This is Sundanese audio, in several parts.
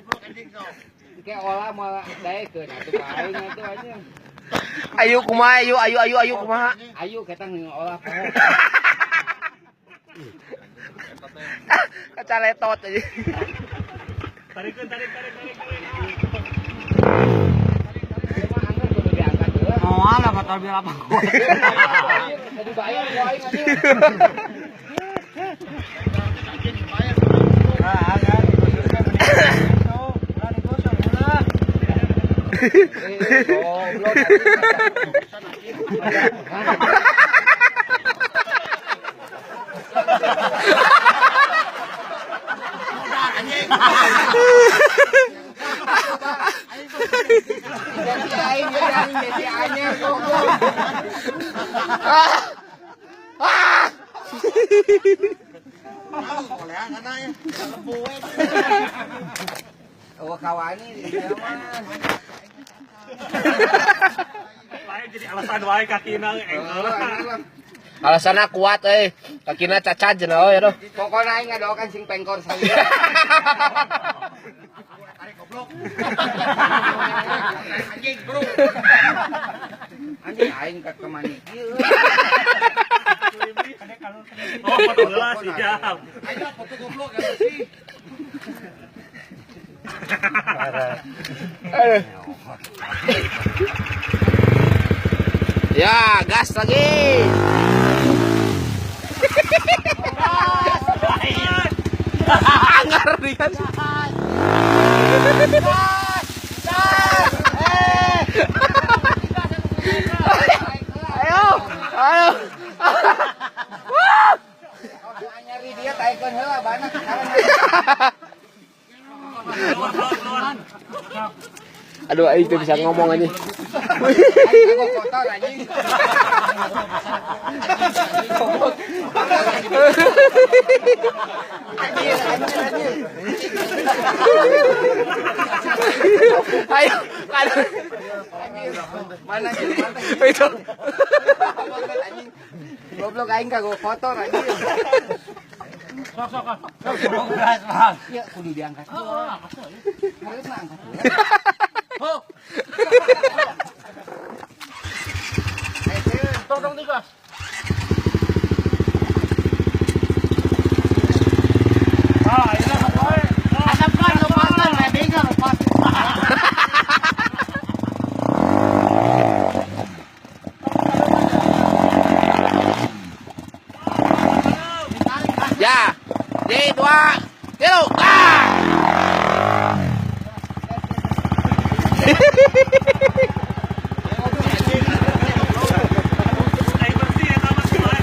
Goblok anjing sok. Kayak olah malah daekeun atuh ka aing atuh anjing. Ayo kumaha ayo ayo ayo ayo kumaha. Ayo kita ngolah poho. Kacaletot aja. Tarikeun tarik tarik tarik tarik. Moal lah batal biar apa gua. Jadi bayar gua aing anjing. Goblok. Jadi aing jadi anyar goblok. Oh kawani dia mah. Lain jadi alasan wae kakina engkel. Alasanna kuat euy. Kakina cacat cenah euy aduh. Pokona aing ngadoakan sing pengkor saya. Tarik goblok. Anjing, bro. Anjing aing ka kemana ieu. Oh, foto heula siap. Ayo foto goblok ya sih. Aduh. Ya, gas lagi. Anggar nih kan. Ayo, ayo. Nyari dia taikeun heula bana. Aduh, aing teu bisa ngomong anjing. Aing kotor anjing. Anjing, anjing, anjing. Ayo, aduh. Mana anjing? Mana? Itu. Anjing. Goblok aing kagok kotor anjing. Sok sok sok. Gas, Bang. Ya kudu diangkat. Heeh, angkat. Mah angkat. Ho. Tong tong tiga. Ah, ini mah koe. Asapkan lompatan, rebengnya lompat. Ya. Di dua, tilu. Ah. Aing bersih eta mah kumaha.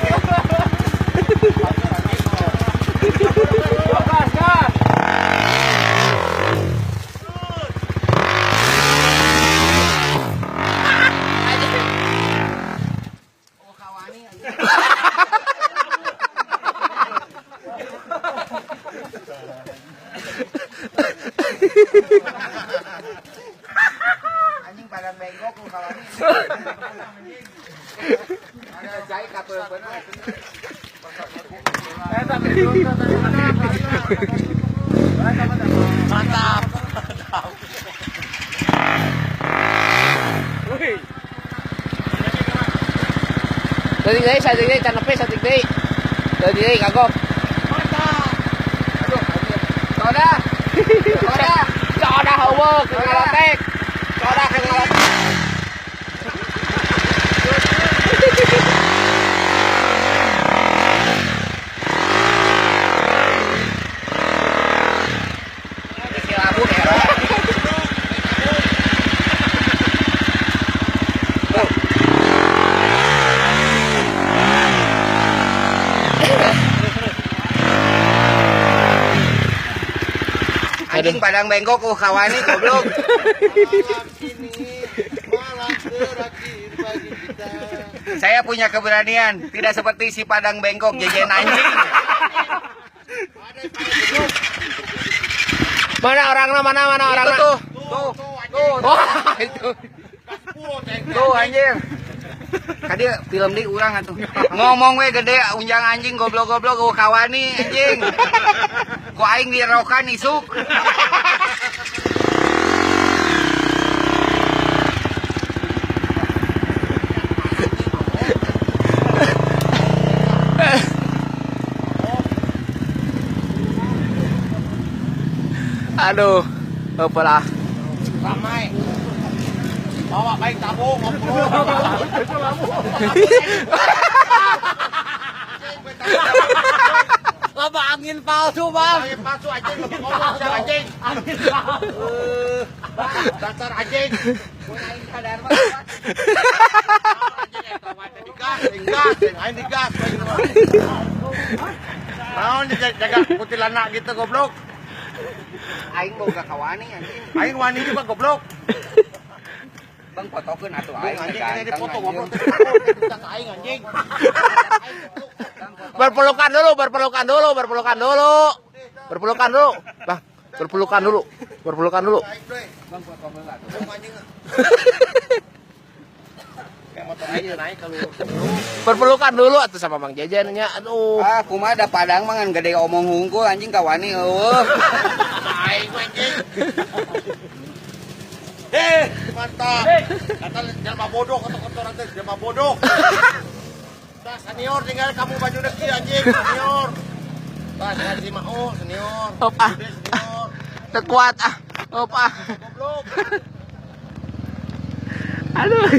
Gas, gas. Oh, kawani anjing. Anjing pada bengkok lu kawani. Ada jai kapeun bener. Mantap. Saeutik deui, saeutik deui, can nepi saeutik deui. Saeutik deui kagok. Aduh, anjing. Soda. Soda. Coda eueuh ke ngalotek. Coda ke ngalotek. Labu era. Anjing padang bengkok kawani goblok. Malam ini malam terakhir bagi kita. Saya punya keberanian, tidak seperti si padang bengkok jajan anjing. Mana orangnya? Mana mana orangnya? Itu tuh. Tuh, tuh, Oh, itu. tuh anjir. Kadi film di urang atuh. Ngomong we gede unjang anjing goblok-goblok kawani anjing. Ku aing dirokan isuk. Aduh, apalah. Ramai. Bawa baik tabung ngobrol. Laba angin palsu, Bang. Angin palsu anjing, laba ngomong siapa anjing. Angin palsu. Dasar anjing. Aing sadar mah. Anjing eta mah digas, digas, aing digas. Naon jaga kuntilanak gitu goblok. Aing boga kawani anjing. Aing wani juga goblok. Bang fotokeun atuh aing. Anjing ini dipoto goblok. Aing anjing. Berpelukan dulu, berpelukan dulu, berpelukan dulu. Berpelukan dulu. Bang, berpelukan dulu. Berpelukan dulu. Bang fotokeun atuh. Berpelukan dulu atuh sama Bang Jejen nya. Aduh. Ah, kumaha da Padang mah ngan gede omong hungkul anjing kawani eueuh. Aing anjing. Mantap. Kata jelma bodoh kata-kata teh jelma bodoh. Tah senior tinggal kamu baju deki anjing senior. Tah si mau senior. Op ah. Teu kuat ah. Op ah. Goblok. Aduh.